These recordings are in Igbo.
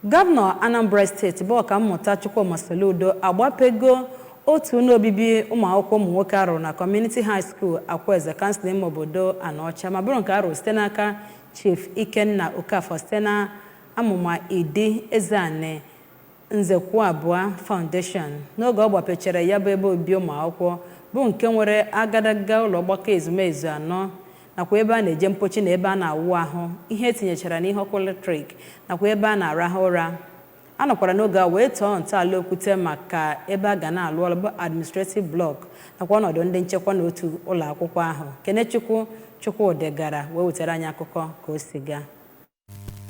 Gọvanọ Anambra Steeti bụ Ọkammụta Chukwuma Soludo agbapego otu ụlọ obibi ụmụ akwụkwọ ụmụ nwoke a rụrụ na Community High School, Akwaeze, kansụl ime obodo Anaọcha, ma bụrụ nke a rụrụ site n'aka Chief Ikenna Okafor site na amụma Idi Ezeani Nzekwu Abụọ Foundation. N'oge ọ gbapechara ya bụ ebe obibi ụmụ akwụkwọ, bụ nke nwere agadaga ụlọ ọgbakọ ezumezu anọ, nakwa ebe a na-eje mpochi na ebe a na-awụ ahụ, ihe etinyechara n'ihe ọkụ eletrik, nakwa ebe a na-arahụ ụra. A nọkwara n'oge a wee tọọ ntọala okwute maka ebe a ga na-alụ ọrụ, bụ administrative block, nakwa ọnọdụ ndị nchekwa n'otu ụlọ akwụkwọ ahụ. Kenechukwu Chukwudị gara wee wetara anyị akụkọ ka o si gaa.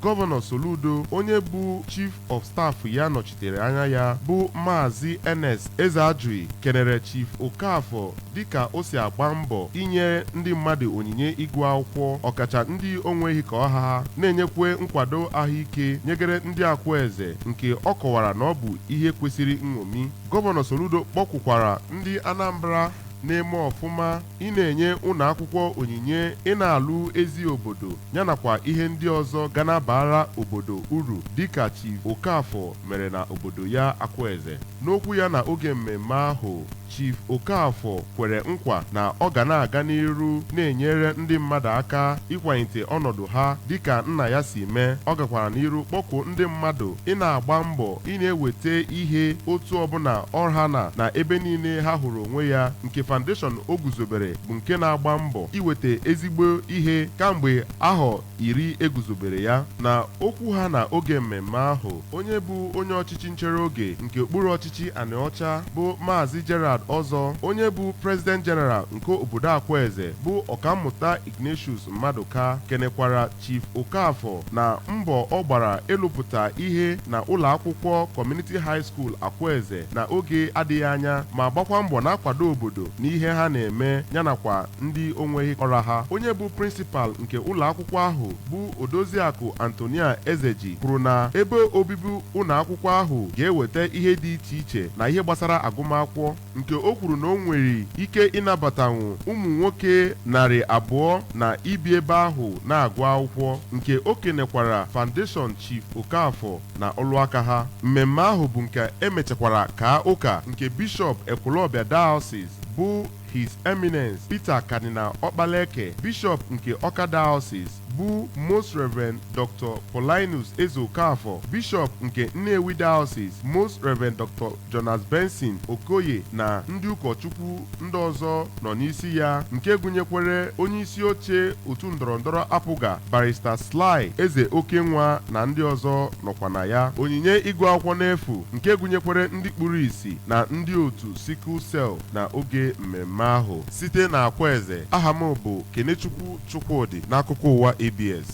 Gọvanọ Soludo, onye bụ Chief of Staff ya nọchitere anya ya bụ Maazị Ernest Ezeajui, kenere Chief Okafor dịka o si agba mbọ inye ndị mmadụ onyinye ịgụ akwụkwọ, ọkacha ndị onweghị ka ọha ha, na-enyekwe nkwado ahụike nyegere ndị Akwaeze, nke ọ kọwara na ọ bụ ihe kwesịrị nṅomi. Gọvanọ Soludo kpọkwukwara ndị Anambra na-eme ọfụma ị na-enye ụlọ akwụkwọ onyinye, ị na-alụ ezi obodo, yanakwa ihe ndị ọzọ ga na-abara obodo uru, dịka Chief Okafor mere na obodo ya Akwaeze. N'okwu ya na oge mmemme ahụ, Chief Okafor kwere nkwa na ọ ga na-aga n'iru na-enyere ndị mmadụ aka ịkwalite ọnọdụ ha dịka nna ya si mee. Ọ gakwara n'iru kpọkuo ndị mmadụ ị na-agba mbọ ị na-eweta ihe otu ọbụla ọha na ebe niile ha hụrụ onwe ya, nke foundation o guzobere bụ nke na-agba mbọ iweta ezigbo ihe kamgbe ahọ 10 eguzobere ya. Na okwu ha na oge mmemme ahụ, onye bụ onye ọchịchị nchere oge nke okpuru ọchịchị Anịọcha bụ Maazị Gerard Ọzọ, onye bụ President General nke obodo Akwaeze bụ Ọkammụta Ignatius Mmadụka, kenekwara Chief Okafor na mbọ ọ gbara ịlụpụta ihe na ụlọ akwụkwọ Community High School Akwaeze na oge adịghị anya, ma gbakwa mbọ na-akwado obodo n'ihe ha na-eme, yanakwa ndị onweghị ọra ha. Onye bụ principal nke ụlọ akwụkwọ ahụ bụ Odoziakụ Antonia Ezeji kwuru na ebe obibi ụlọ akwụkwọ ahụ ga-eweta ihe dị iche iche na ihe gbasara agụmakwụkwọ, nke o kwuru na o nwere ike ịnabatanwu ụmụ nwoke 200 na ibi ebe ahụ na-agụ akwụkwọ, nke o kenekwara Foundation Chief Okafor na ọlụaka ha. Mmemme ahụ bụ nke emechakwara ka ụka nke Bishọp Ekwulọbịa Diocese bụ His Eminence Peter Cardinal Okpaleke, Bishọp nke Ọka Diocese bụ Most Reverend Dr. Paulinus Ezeokafor, Bishọp nke Nnewi Diocese Most Reverend Dr. Jonas Benson Okoye, na ndị ụkọchukwu ndị ọzọ nọ n'isi ya, nke gụnyekwere onye isi oche otu ndọrọndọrọ APGA, Barrister Sly Eze Okenwa, na ndị ọzọ nọkwa na ya. Onyinye ịgụ akwụkwọ n'efu nke gụnyekwere ndị kpuru ìsì na ndị otu sickle cell na oge mmemme ahụ. Site na Akwaeze, aha m bụ Kenechukwu Chukwudị, n'akụkọ ụwa ABS.